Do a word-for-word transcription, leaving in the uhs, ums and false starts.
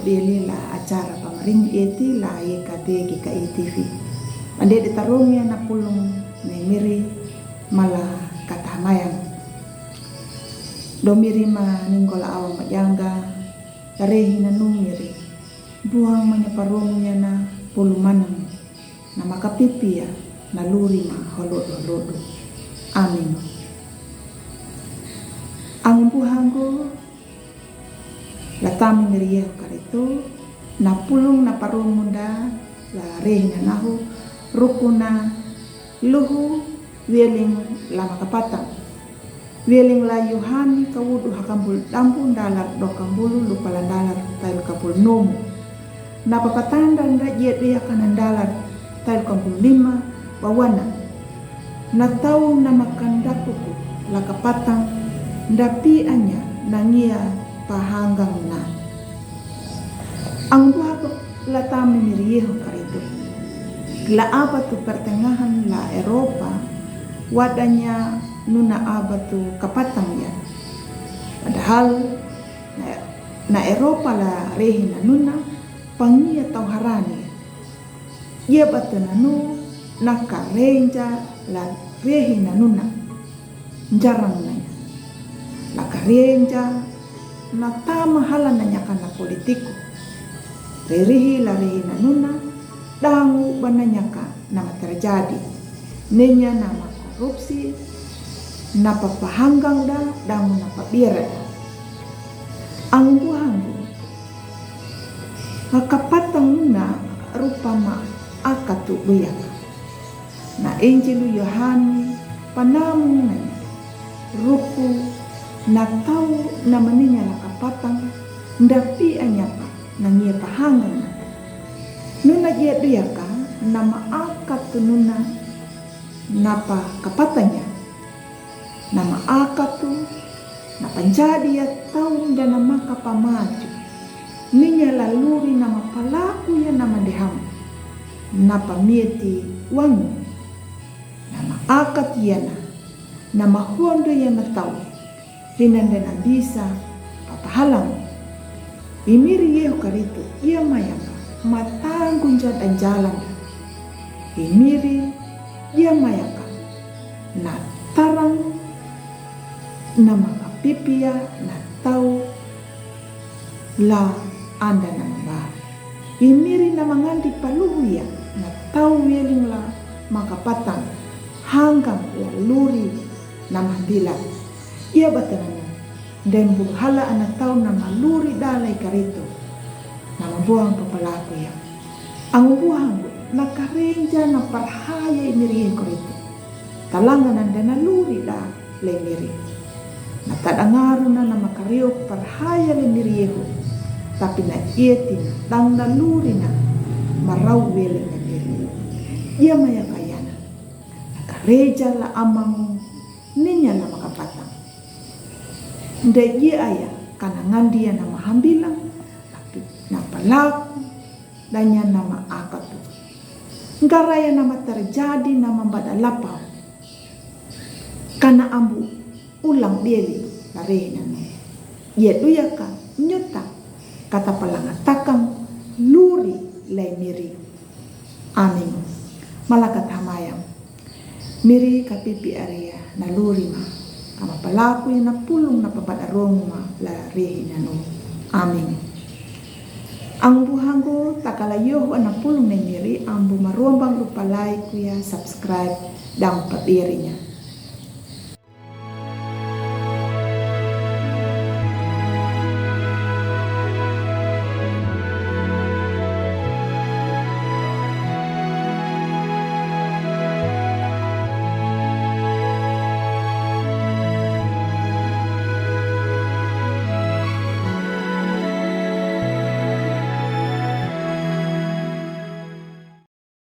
Eli la acara pamaring eti la yeka degi ka itivi. Ande de tarung ya na pulung ne miri mala kata hamayang. Do miri ma ninggola awang majanga, tarehi na nu miri. Buang manya parung ya na pulu manang. Na makapipia na luri ma holodu holodu. Amin. Ang buhangu la tami miri Yehu Karitu, na pulung na parung munda la rehi na nahu, rukuna luhu wieling la makapatang. Wieling la Yohani kawudu hakambul dambu ndalar do kambulu lupa la ndalar tail kambul nomu. Na papatanda nda jie dea kana ndalar tail kambul lima bawana. Na tau na makandakuku la kapatang nda pi anya na ngia pahanggang na. Ang buha la tami miri Yehu Karitu. La abad tu pertengahan la Eropa, wadanya nuna abad tu kapatang ya. Padahal na, na Eropa la rehi na nuna, pangia tau harani. Ia batu na nu, na karenja la rehi na nuna. Jarang nanya. La karenja na tama hala nanya kana politiku. Ririhi la rehi na nuna, dangu bananya ka nama terjadi. Nenya nama korupsi, na papahanggang da, dangu na pabiara da. Ang buhangu, makapatang nuna rupa ma akatu buyak. Na Injilu Yohani panamu nanya, ruku na tau na maninya la kapatang, nda pi anyapa na ngie pahanggang na. Nuna jie duyaka na ma akatu nuna napa kapatanya. Na ma akatu, na panjadi ya tau nda na makapamaju. Ninya la luri na ma palaku ya na ma deham. Na pamieti wangu. Na ma akat ya na, na ma huondo ya na tau. Hinanda na bisa papahalang. I miri Yehu Karitu, ia mayaka, matanggunja dan jalan. I miri, ia mayaka, na tarang, na makapipia, na tau, la anda na mba. I miri na mangandi paluhu ia, na tau wieling la makapatang, hanggang la luri na mahambila. Ia batananu, dembu hala ana tau na maluri dalai Karitu. Na mabuang papalaku ya. Ang buhangu na karenja na parhaya i miri Yehu Karitu. Talangan anda na luri da le miri. Na tadangaru na na makariu parhaya le miri Yehu. Tapi na ieti na dang na luri na marau wele na miri. Ia maya kayana. Na kareja la amang ninya na makapatang. Nda jie aya kana ngandia na mahambilang, tapi na palaku, danya na ma akatu. Ngaraya na ma terjadi na ma bada lapau. Kana ambu ulang beli la rehi na nu. Ia duyaka nyuta kata palangatakang luri lai miri. Amin. Malakat hamayang. Miri kapipi aria na luri ma. Kama palaku ia na pulung na papat arongu ma la rehi na nu. Amin. Ang buhangu takala Yehu ana pulung na miri ambu marombang lupa like ku ya subscribe dang pabirinya.